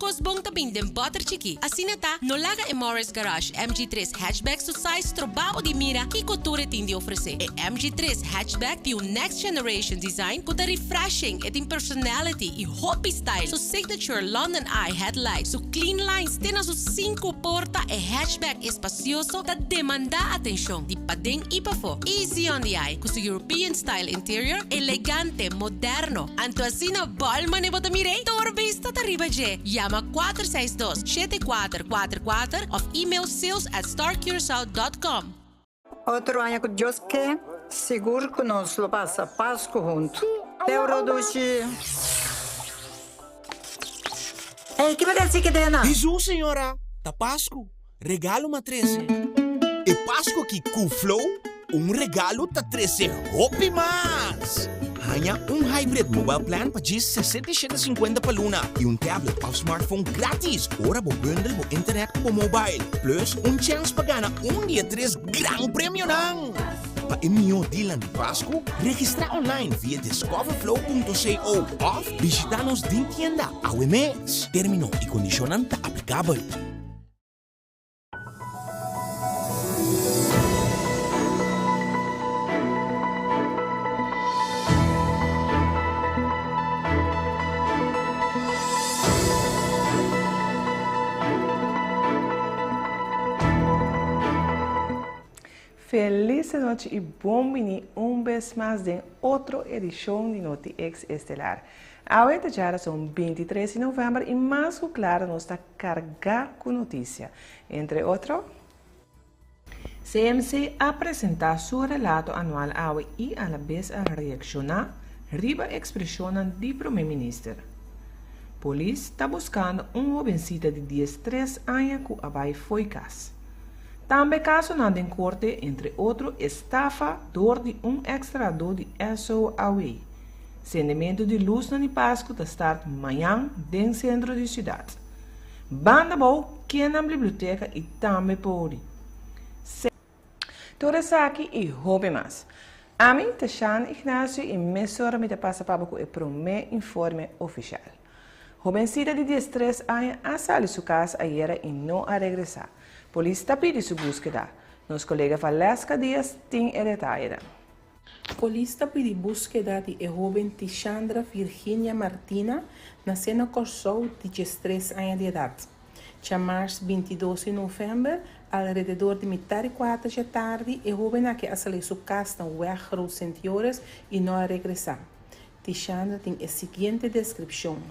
kos bon ta bin den bòter chikí. Asina ta, no laga e Morris Garage MG tres Hatchback su size stroba bo di mira kiko tur e tin di ofresé. E MG tres Hatchback tin un next generation design ku ta refreshing, e tin personality i hopi style. Su signature London Eye headlight, su clean lines te na su sinku porta, e hatchback espasioso ta demandá atenshon di paden i pafó. Easy on the eye ku su European style interior, elegante, moderno. Anto asina bòl mane bo ta mir'é? Tur bista ta riba dje. Yama 462 7444 òf email sales at starcuracao dot com. Otro aña ku Dios ke, sigur ku nos lo pasa Pasku huntu. Euro dushi. Ey, ki bo ta hasi kedena? Hesus, señora, ta Pasku. Regalo m'a trese. E Pasku aki ku Flow, un regalo ta trese hopi mas! Haña un hybrid mobile plan pa djis 67 cincuenta pa luna i un tablet òf smartphone gratis ora bo bundle bo internet ku bo mobile. Plus un chèns pa gana un di e tres gran premionan! Pa e mihó dealnan di Pasku, registrá online via discoverflow.co òf bishitá nos den tienda awe mes. Término i kondishonnan ta aplikabel. Feliz nochi y bon bini un bes mas den otro edicion di Noti Ex Estelar. Awe ta djarason 23 di november y mas cu claro nos ta Kargá ku notisia. Entre otro. CMC a presentá su relato anual awe i alabes a reakshoná riba ekspreshonnan di Promé Minister. Polis ta buskando un hobensita di diestres aña ku a bai fo'i kas. Tambe kasonan den korte, entre otro estafa dor di un eks-trahadó di SOAW. Sendementu di lusnan di Pasku ta start mañan den sentro di siudat. Banda bou ken nan biblioteka i tambe podi. Tur esaki i hopi mas. Ami ta Shan Ignacio i mesora mi ta pasa pa bo ku e promé informe ofishal. Hobensita di diestres aña a sali su kas ayera i no a regresá. Polis ta pidi su búskeda. Nos kolega Valeska Diaz tin e detayenan. Polis ta pidi búskeda di e hóben Tishandra Virginia Martina, nasé na Kòrsou di diestres aña di edat. Djamars 22 di novèmber, alrededor di mitar di kuater dje tardi, e hóben aki a sali su kas na Weg Groot Sint Joris i no a regresá. Tishandra tin e siguiente deskripshon,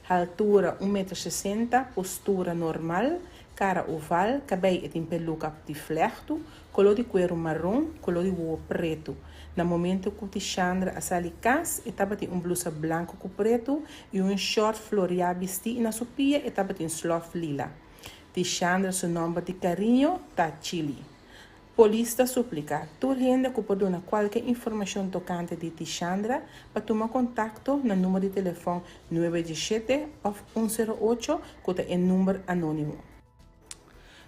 haltura un meter sesenta, postura normal, kara oval, kabei e tin peluka di flègtu, Koló di kueru maron, koló di wowo pretu. Na momento ku Tishandra a sali kas, e tabatin un blusa blanku ku pretu i un shòrt floriá bistí i na su pia e tabatin slòf lila. Tishandra su nòmber di kariño ta Chili. Polis ta supliká tur hende ku por duna kualke informashon tokante di Tishandra pa tuma kontakto na number di telefòn nuebe diesshete òf un sero ocho ku ta e number anónimo.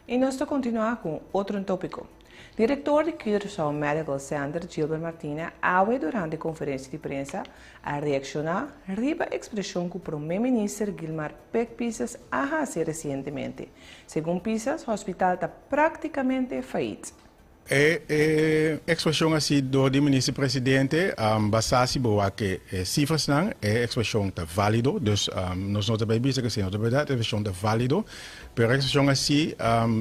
I nos ta kontinuá ku un otro tópiko. Direktor di Curaçao Medical Center, Gilbert Martina, awe durante konferensia di prensa a reakshoná riba ekspreshon ku Promé Minister Gilmar Pik Pisas a hasi resientemente. Segun Pisas, hòspital ta práktikamente fayit. E ekspreshon asi dor di Minister Presidente basá si bo wak e sifrasnan, e ekspreshon ta válido, dus nos no ta bai bisa ku esei no ta bèrdat, e ekspreshon ta válido, pero e ekspreshon asi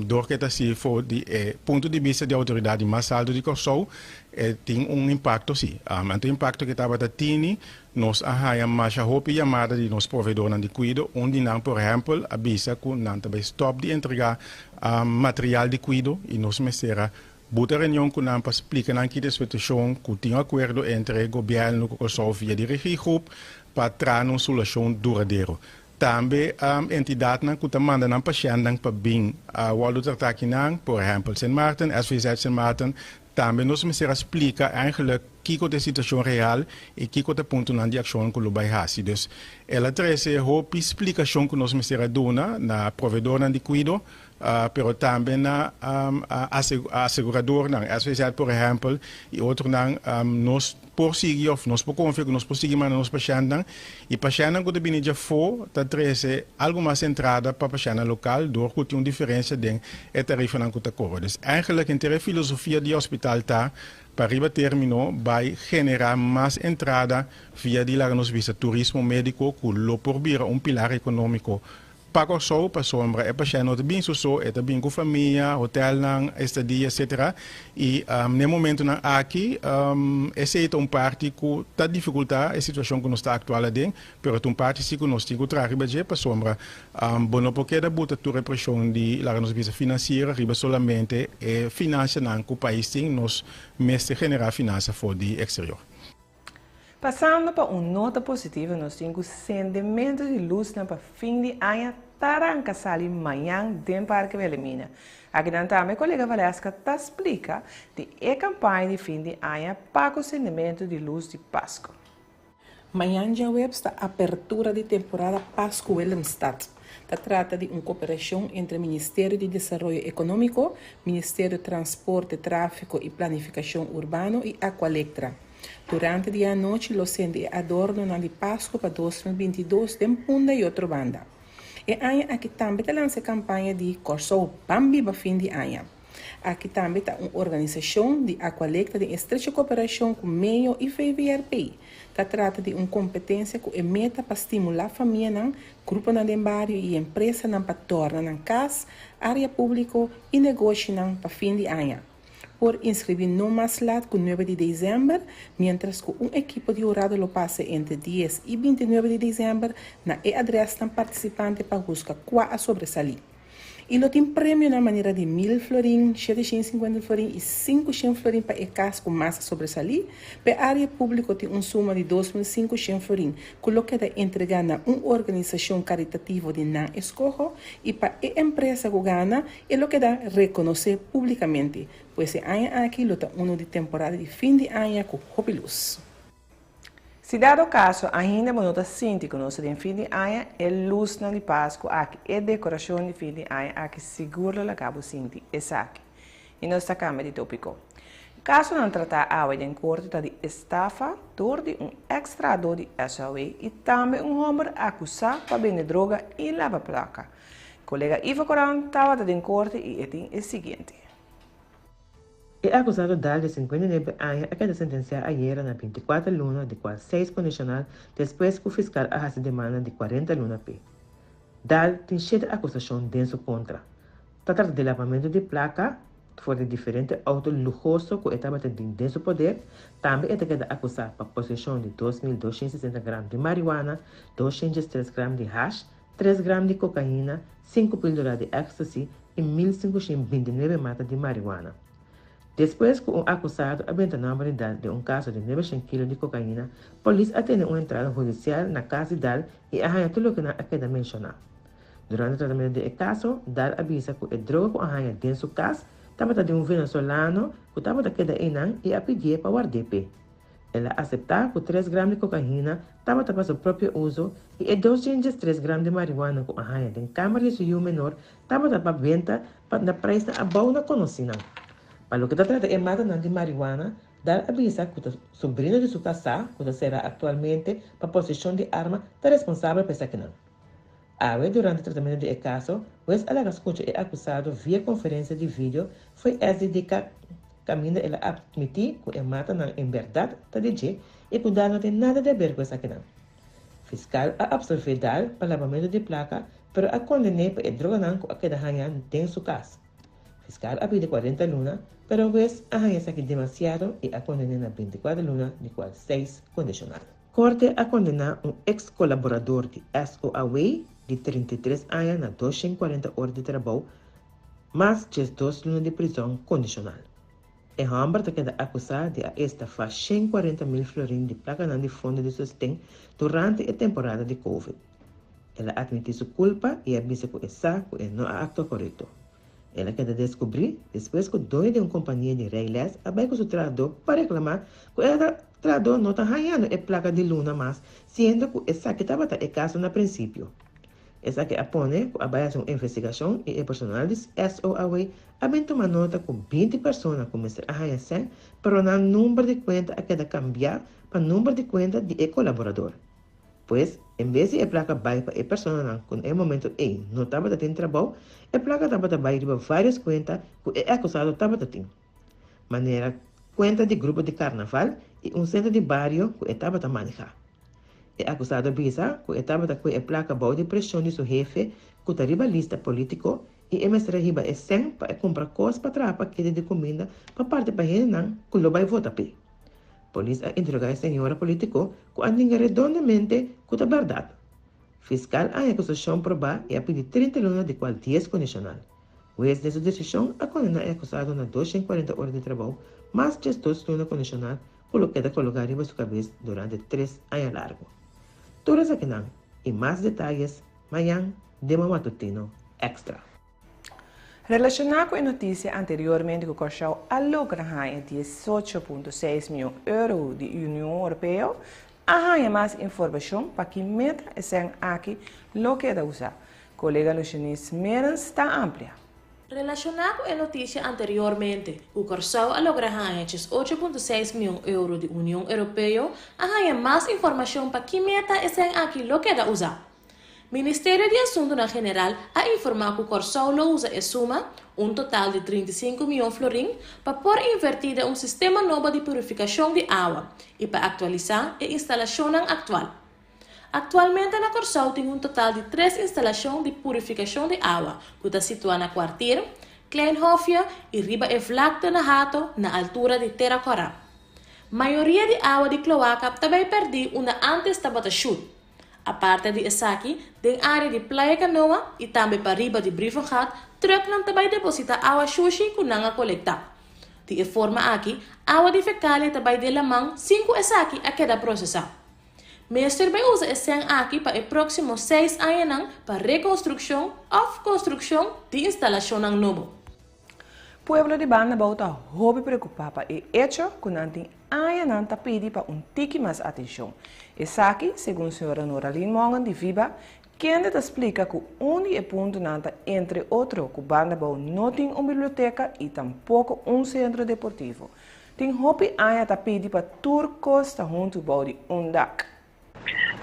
dor ku e ta hasi for di e punto di bista di outoridat di mas alto di Kòrsou, e tin un impakto si. Anto e impakto ku e tabata tini, nos a haña masha hopi yamada di nos proveedornan di kuido, un di nan por ehèmpel a bisa ku nan ta bai stòp di entregá material di kuido i nos mester a buta reunion ku nan pa splika nan ki ta e situashon ku tin un akuerdo entre gobièrnu ku Kòrsou via di Regiegroep pa traha na un solushon duradero. Tambe entidatnan ku ta manda nan pashèntnan pa bin wòrdu tratá akinan, por ehèmpel Sint Maarten, SVZ Sint Maarten, tambe nos mester a splika eigenlijk kiko ta e situashon real i kiko ta e puntonan di akshon ku lo bai hasi. Dus el a trese hopi splikashon ku nos mester a duna na proveedornan di kuido. Pero tambe na aseguradornan, SVZ por ehèmpel, i otronan, nos por sigui òf nos por konfia ku nos por sigui manda nos pashèntnan. I pashèntnan ku ta bini djafó ta trese algu mas entrada pa pashèntnan lokal dor ku tin un diferensia den e tarifanan ku ta kobra. Dus eigenlijk henter e filosofia di hospital ta pa riba término bai generá mas entrada via di laga nos bisa turismo médiko ku lo por bira un pilar ekonómiko Pa Kòrsou, pasobra e pashènt no ta bin su so, e ta bin ku famia, hotèlnan, estadia, etcetera. I n'e momentunan aki, esei ta un parti ku ta difikultá e situashon ku nos ta aktual aden, pero ta un parti si ku nos tin ku traha riba dje, pasobra bo no por keda buta tur e preshon di, laga nos bisa, finansiero riba solamente e finansianan ku pais tin, nos mester generá finansa for di eksterior. Pasando pa un nota positivo nos tin cu sendemento di luznan pa fin di aña ta ranca sali mañan den Parke Wilhelmina. Akinan tambe colega Valeska ta splica di e campaña di fin di aña pa cu sendemento di luz di Pasco. Mañan djaweps ta apertura di temporada Pasco Willemstad. Ta trata di un koperashon entre Ministerio di Desaroyo Ekonómiko, Ministerio Transporte, Tráfiko i Planifikashon Urbano i Aqualectra. Durante di e anochi lo sende e adornonan di Pasku pa 2022 den Punda i otro banda. E aña aki tambe ta lansa e kampaña di Kòrsou Ban Biba Fin di Aña. Aki tambe ta un organisashon di Aqualectra den estrecho koperashon ku meo i VVRP. Ta trata di un kompetensia ku e meta pa stimulá famianan, gruponan den bario i empresanan pa torna nan kas, área públiko i negoshinan pa fin di aña. Por inskribí no mas lat ku nuebe di desèmber, miéntras ku un ekipo di hurado lo pasa entre dies i bintinuebe di desèmber na e adrèsnan partisipante pa husga kua a sobresalí. I lo tin premionan manera di mil florin, 750 florin i 500 florin pa e kas ku mas a sobresalí. Pa e área públiko tin un suma di 2500 florin ku lo keda entregá na un organisashon karitativo di nan eskoho i pa e empresa ku gana e lo keda rekonosé públikamente. Pues e aña aki lo ta unu di temporada di fin di aña ku hopi lus. Si dado kaso ainda bo no ta sinti ku nos ta den fin di aña, e lusnan di Pasku aki, e dekorashon di fin di aña aki sigur lo laga bo sinti esaki. I nos ta kambia di topiko. Kasonan tratá awe den korte ta di estafa dor di un eks trahadó di SOAW i tambe un hòmber akusá pa bende droga i laba plaka. Kolega Ivo Coran tabata den korte i e tin e siguiente. E akusado Dahl di 59 aña a keda sentensiá ayera na 24 luna di kual seis kondishonal despues ku fiskal a hasi demanda di 40 luna p'e. Dahl tin shete akusashon den su kontra. Ta trata di labamentu di plaka for di diferente outo luhoso ku e tabata tin den su poder. Tambe e ta keda akusá pa poseshon di 2260 gram di mariwana, 203 gram di hash, 3 gram di kokaina, 5 píldora di ecstasy i 1529 mata di mariwana. Despues ku un akusado a benta nòmber di Dahl den un kaso di 900 kilo di kokaina, polis a tene un entrada hudisial na kas di Dahl i a haña tur loke nan a keda menshoná. Durante tratamentu di e kaso, Dahl a bisa ku e droga ku a haña den su kas tabata di un venezolano ku tabata keda einan i a pidié pa ward'é p'e. El a aseptá ku 3 gram di kokaina tabata pa su propio uso i e 203 gram di marihuana ku a haña den kamer di su yu menor tabata pa benta pa na preisnan abou na konosínan. Pa loke ta trata e matanan di marihuana, Dahl a bisa ku ta sobrino di su kasá, ku ta será aktualmente pa poseshon di arma, ta responsabel pa esakinan. Awe durante tratamentu di e kaso, hues a laga skucha e akusado via konferensia di video fo'i SDDK kaminda el a atmití ku e matanan en bèrdat ta di dje i ku Dahl no tin nada di aber ku esakinan. Fiskal a apsolvé Dahl pa labamentu di plaka pero a konden'é pa e droganan ku a keda haña den su kas. Fiskal a pidi 40 luna pero hues a haña esaki demasiado i a konden'é na 24 luna di kual seis kondishonal. Korte a kondená un eks kolaborador di SOAW di 33 aña na 240 ora di trabou mas 12 luna di prizòn kondishonal. E hòmber ta keda akusá di a estafá 140 mil florin di plakanan di fondo di sosten durante e temporada di Covid. El a atmití su kulpa i a bisa ku e sa ku e no a aktua korekto. El a keda deskubrí despues ku doño di un kompania di rijles a bai ku su trahadó pa reklamá ku e trahadó no ta hañando e plaka di luna mas siendo ku esaki tabata e kaso na prinsipio. Esaki a pone ku a bai hasi un investigashon i e personal di SOAW a bin tuma nota ku 20 persona ku mester a haña sèn pero nan number di kuenta a keda kambiá pa number di kuenta di e kolaborador. Pues, en bes di e plaka bai pa e personanan ku na e momento ei no tabata tin trabou, e plaka tabata bai riba vários kuenta ku e akusado tabata tin, manera kuenta di grupo di karnaval i un sentro di bario ku e tabata manehá. E akusado a bisa ku e tabata kue e plaka bou di preshon di su hefe ku ta riba lista polítiko i e mester a hiba e sèn pa e kumpra kos pa traha pakete di kuminda pa parti pa hendenan ku lo bai vota p'e. Polis a interogá e señora polítiko ku a ninga redondamente ku ta bèrdat. Fiskal a haña akusashon probá i a pidi 30 luna di kual 10 kondishonal. Hues den su desishon a kondená e akusado na 240 ora di trabou mas 12 luna kondishonal ku lo keda kologá riba su kabes durante 3 aña largu. Tur esakinan i mas detayes mañan den bo matutino Extra. Relashoná ku e notisia anteriormente ku Kòrsou a logra haña 18.6 mion euro di Union Europeo, a haña mas informashon pa ki meta e sèn aki lo keda usá. Kolega Lucianis Merens ta amplia. Relashoná ku e notisia anteriormente ku Kòrsou a logra haña 18.6 mion euro di Union Europeo, a haña mas informashon pa ki meta e sèn aki lo keda usá. Ministerio di Asuntunan General a informá ku Kòrsou lo usa e suma, un total di 35 mion florin, pa por invertí den un sistema nobo di purifikashon di awa i pa aktualisá e instalashonnan aktual. Aktualmente na Kòrsou tin un total di tres instalashon di purifikashon di awa ku ta situá na Kwartier, Klein Hofje i riba e vlakte na Hato na altura di Tera Kòrá. Mayoria di awa di kloaka ta bai pèrdí unda ántes tabata shut. Aparte di esaki, den área di Playa Canoa i tambe pariba di Brievengat, trùknan ta bai depositá awa shushi ku nan a kolektá. Di e forma aki, awa di fekalia ta bai den laman sin ku esaki a keda prosesá. Mester bai usa e sèn aki pa e próksimo 6 añanan pa rekonstrukshon òf konstrukshon di instalashonnan nobo. Pueblo di Banda Bou ta hopi preokupá pa e echo ku nan tin añanan ta pidi pa un tiki mas atenshon. Esaki, segun señora Noralyn Mongen di VIBA, kende ta splika ku un di e puntonan ta entre otro ku Banda Bou no tin un biblioteka i tampoko un sentro deportivo. Tin hopi aña ta pidi pa tur kos ta huntu bou di un dak.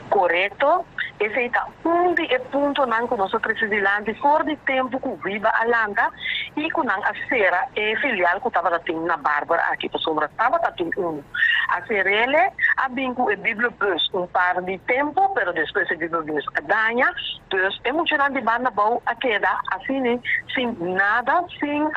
Korekto, esei ta un di e puntonan ku nos a trese dilanti for di tempu ku VIBA a lanta i ku nan a sera e filial ku tabata tin na Barber aki pasobra tabata tin unu. A ser'ele, a bin ku e bibliobus un par di tempu pero despues e bibliobus a daña, dus e muchanan di banda bou a keda asina sin nada, sin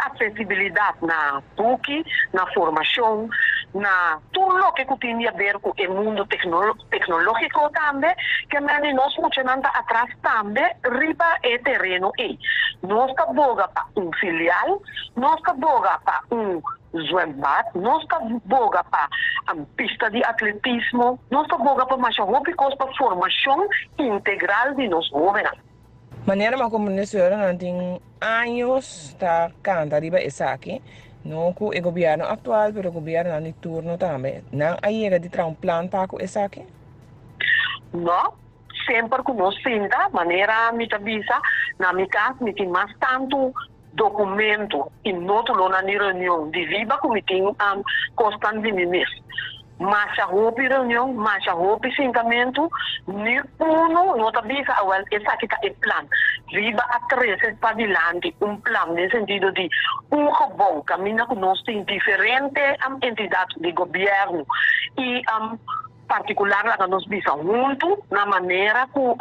aksesibilidat na buki, na formashon, na tur loke ku tin di aber ku e mundu teknológiko tambe, ke mende nos muchanan ta atras tambe riba e tereno ei. Nos ta boga pa un filial, nos ta boga pa un zwembad, nos ta boga pa pista di atletismo, nos ta boga pa masha hopi kos pa formashon integral di nos hóbennan. Manera m'a komprendé señora nan tin años ta kanta riba esaki, no ku e gobièrnu aktual pero gobièrnunan di turno tambe. Nan a yega di traha un plan pa ku esaki? No, semper ku nos sinta, manera mi ta bisa, na mi kas mi tin mas tantu dokumento i nótulonan di reunion di VIBA ku mi tin kosnan di mi mes. Masha hopi reunion, masha hopi sintamentu, ni unu no ta bisa, awel esaki ta e plan. VIBA a trese padilanti un plan den sentido di un gebou kaminda ku nos tin diferente entidat di gobièrnu i partikular laga nos bisa huntu na manera ku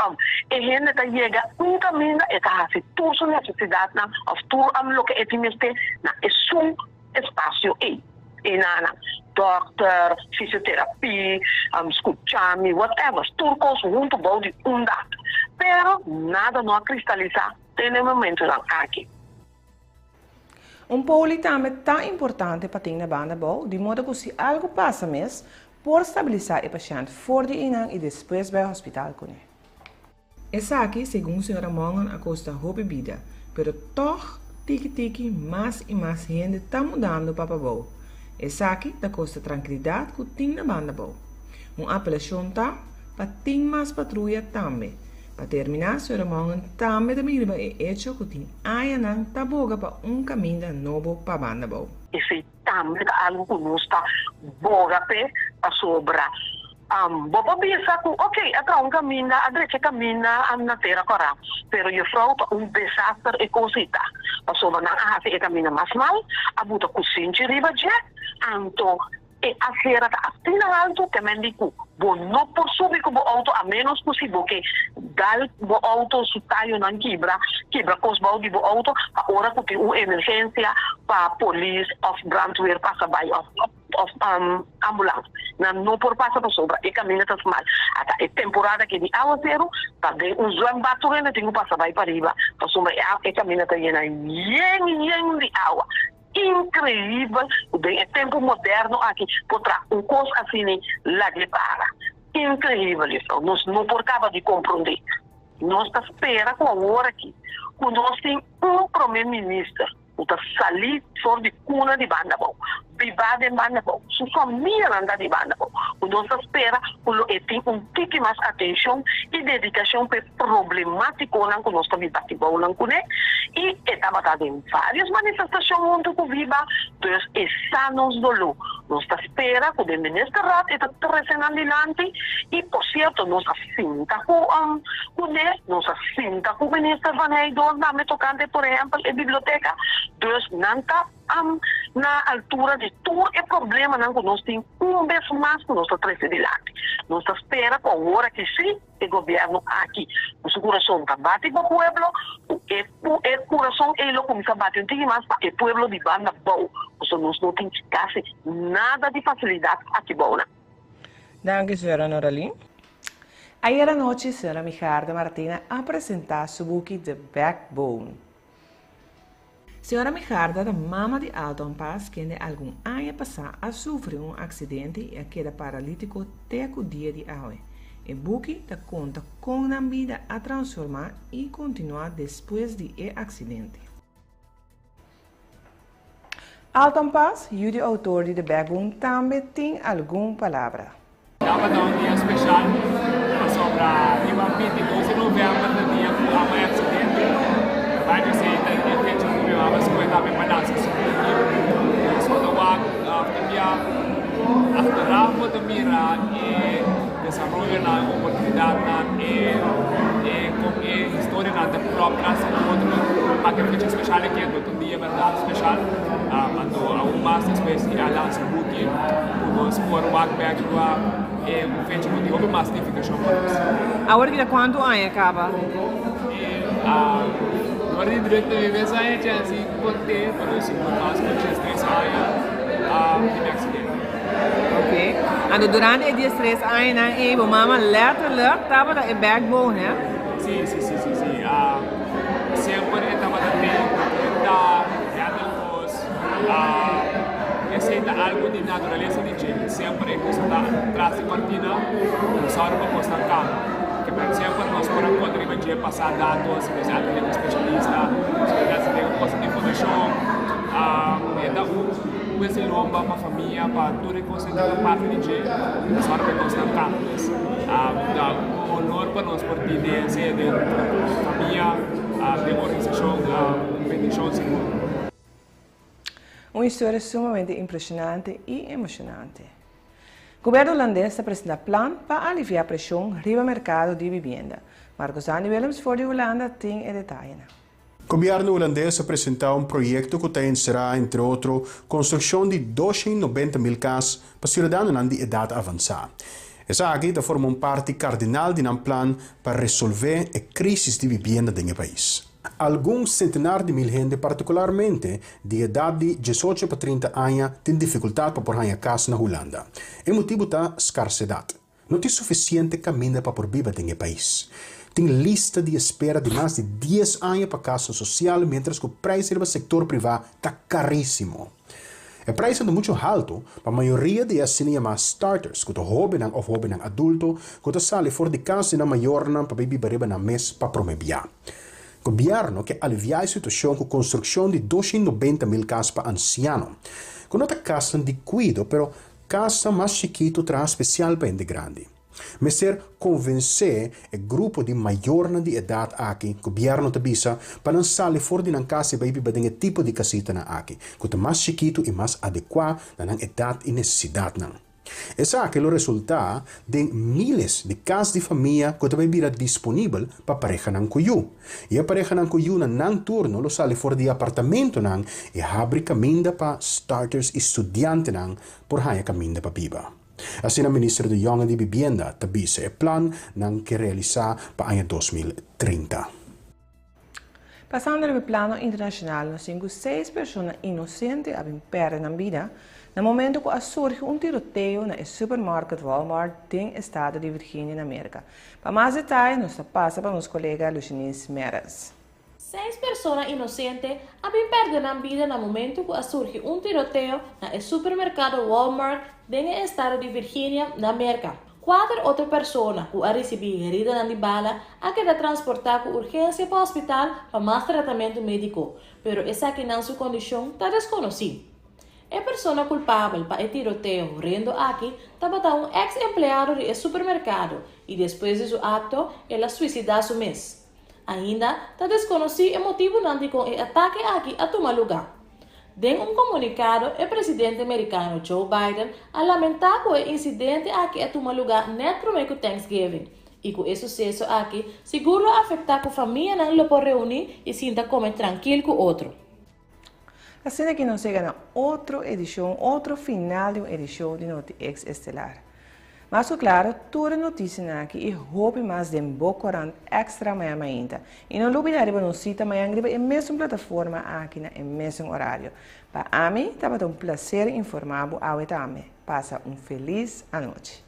e hende ta yega un kaminda e ta hasi tur su nesesidatnan òf tur loke e tin mester na esun espasio ei. E nan dòkter, fisioterapia, skuchami, whatever, tur kos huntu bou di un dak. Pero nada no a kristalisá te na e momentunan aki. Un poli tambe ta importante pa tin na Banda Bou, di moda ku si algu pasa mes, por stabilisá e pashènt for di einan i despues bai hospital kuné. Esaki, segun señora Mongan, a kosta hopi bida, pero tòg tiki tiki mas i mas hende ta mudando pa pabou. Esaki ta kosta trankilidat ku tin na Banda Bou. Un apelashon ta pa tin mas patruya tambe. Pa terminá, Sra. Mongen tambe ta bin riba e echo ku tin añanan ta boga pa un kaminda nobo pa Banda Bou. Esei tambe ta algu ku nos ta boga p'e pasobra bo por bisa ku ok a traha un kaminda, a drecha e kaminda na Tera Kòrá, pero juffrouw ta un desaster e kos ei ta pasobra nan a hasi e kaminda mas mal, a buta kusinchi riba dje, anto E acera ta asina haltu ke men di ku bo no por subi ku bo auto a menos ku si bo ke dal bo auto su tayonan kibra, kibra kos bou di bo auto pa ora ku tin un emergencia pa polis of brandweer pasa bai of of ambulans. Nan no por pasa pasobra e kaminda ta smal. Ata e temporada aki di awaseru ta den un zwembad tur hende tin ku pasa bai pariba pasobra e kaminda ta yena yen yen di awa. Increibel cu den e tempo moderno aki por traha un cos asini lag'e para. Increibel juffrouw, nos no por caba di compronde. Nos ta spera cu awor aki cu nos tin un prome minister cu ta sali for di cuna di Banda Bou, biba den Banda Bou, su famianan ta di Banda Bou, cu nos ta spera cu lo e tin un tiki mas atencion y dedicacion p'e problematiconan cu nos ta biba aki bounan cune y e tabata den varios manifestacion hunto cu Viva, dus e sa nos dolor. Nos ta spera cu den ministerraad e ta trece nan dilanti y por cierto nos a sinta cu cune, nos a sinta cu minister Van Heydoorn tambe tocante por ehempel e biblioteca, dus nan ta na altura di tur e problemanan cu nos tin un bes mas cu nos ta trece dilanti. Nos ta spera cu awor aki si. E gobierno aki cu su curason ta bati pa pueblo, cu e cu e curason ey lo cuminsa bati un tiki mas pa e pueblo di banda bou, pasobra nos no tin casi nada di facilidad aki bou nan. Danki Sra. Noralyn. Ayer anochi Sra. Migarda Martina a presenta su buki The Backbone. Señora Migarda ta mama di Alton Paz kende algun aña pasá a sufri un aksidente i a keda paralítiko te ku dia di awe. E buki ta konta kon nan bida a transformá i kontinuá despues di e aksidente. Alton Paz, yu di outor di The Backbone tambe tin algun palabra. Tabata un dia special pasobra riba 22 di november ta dia cu amo e accidente. Bai di esey ta e fecha cu mi mama scoge tambe pa lansa su buki. Nos por ta wak ta bia achteraf bo ta mira e desaroyonan, oportunidadnan, e e con e historianan ta klop tras di otro pa ke fecha special aki anto ta un dia berdad special. Anto aun mas despues di a lansa buki. Ku nos por wak bek riba e un fecha ku tin hopi mas nifikashon pa nos. Awor ki ta kuantu aña kaba? No di druk ta mi mes aña chèns di kont'é, pero sigur mas ku diestres aña di mi aksidente. Ok. Anto durante e diestres añanan ei bo mama lèterlik tabata e backbone, hè? Si, si, si, si, si. Semper e tabata den, e ta handle kos. Esei ta algu di naturalesa di dje. Semper e cosa ta tras di cortina, no sòru pa cosnan cambia. Ke men semper nos por a conta riba dje pasa datos, si nos a atende cu specialista, si nos a atende cu cosa di fundacion. E ta un hues di lomba pa famia, pa tur e cosnan cu ta parti di dje, no sòru pa e cosnan cambia. Pues ta un honor pa nos por tin den den famia, den organisacion, un bendicion sigur. Un historia sumamente impresionante y emocionante. Gobierno Hulandes ta presenta plan pa alivia presion riba mercado di bibienda. Marco Zandi Willems for di Hulanda tin e detayenan. Gobierno Hulandes a presenta un proyecto cu ta encera, entre otro, construccion di 290 mil cas pa ciudadanonan di edad avansa. Esaki ta forma un parti cardinal di nan plan pa resolve e crisis di bibienda den e pais. Algun sentenar di mil hende, partikularmente di edat di diesocho pa 30 aña, tin difikultat pa por haña kas na Hulanda. E motibu ta skarsedat. No tin sufisiente kaminda pa por biba den e pais. Tin lista di espera di mas di dies aña pa kasnan sosial miéntras ku preis riba sektor privá ta karísimo. E preisnan ta muchu haltu pa mayoria di e asina yamá starters, ku ta hóbennan òf hóbennan adulto ku ta sali for di kas di nan mayornan pa bai biba riba nan mes pa promé bia. Gobièrnu ke aliviá e situashon ku konstrukshon di 290 mil kas pa ansiano, ku no ta kasnan di kuido pero kasnan mas chikitu traha spesial pa hende grandi. Mester konvensé e grupo di mayornan di edat aki, gobièrnu ta bisa, pa nan sali for di nan kas i bai biba den e tipo di kasitanan aki, ku ta mas chikitu i mas adekuá na nan edat i nesesidatnan. Esaki lo resultá den míles di kas di famia ku ta bai bira disponibel pa parehanan ku yu. I e parehanan ku yu na nan turno lo sali for di e apartamentonan i habri kaminda pa starters i studiantenan por haña kaminda pa biba. Asina Minister De Jonge di Bibienda ta bisa e plan nan ke realisá pa aña 2030. Pasando riba e plano internashonal nos tin ku seis persona inosente a bin pèrdè nan bida na momento ku a surgi un tiroteo na e supermarket Walmart den estado di Virginia na Merka. Pa mas detaye nos ta pasa pa nos kolega Lucinis Meres. Seis persona inosente a bin pèrdè nan bida na momentu ku a surgi un tiroteo na e supermerkado Walmart den e estado di Virginia, na Merka. Kuater otro persona ku a risibí heridanan di bala a keda transportá ku urgensia pa hospital pa mas tratamentu médiko, pero esakinan su kondishon ta deskonosí. E persona kulpabel pa e tiroteo horendo aki tabata un eks empleado di e supermerkado i despues di su akto el a suisidá su mes. Ainda ta deskonosí e motibunan dikon e atake aki a tuma lugá. Den un komunikado e presidente merikano Joe Biden a lamentá ku e insidente aki a tuma lugá nèt promé ku Thanksgiving i ku e suseso aki sigur lo afektá ku famianan lo por reuní i sinta kome trankil ku otro. Asina ki nos yega na otro edishon, otro final di un edishon di Noti Ex Estelar. Mas ku klaro, tur e notisianan aki i hopi mas den bo korant Extra mañan mainta. I no lubidá riba nos sita mañan riba e mesun plataforma aki na e mesun orario. Pa ami tabata un plaser informá bo awe tambe. Pasa un felis anochi.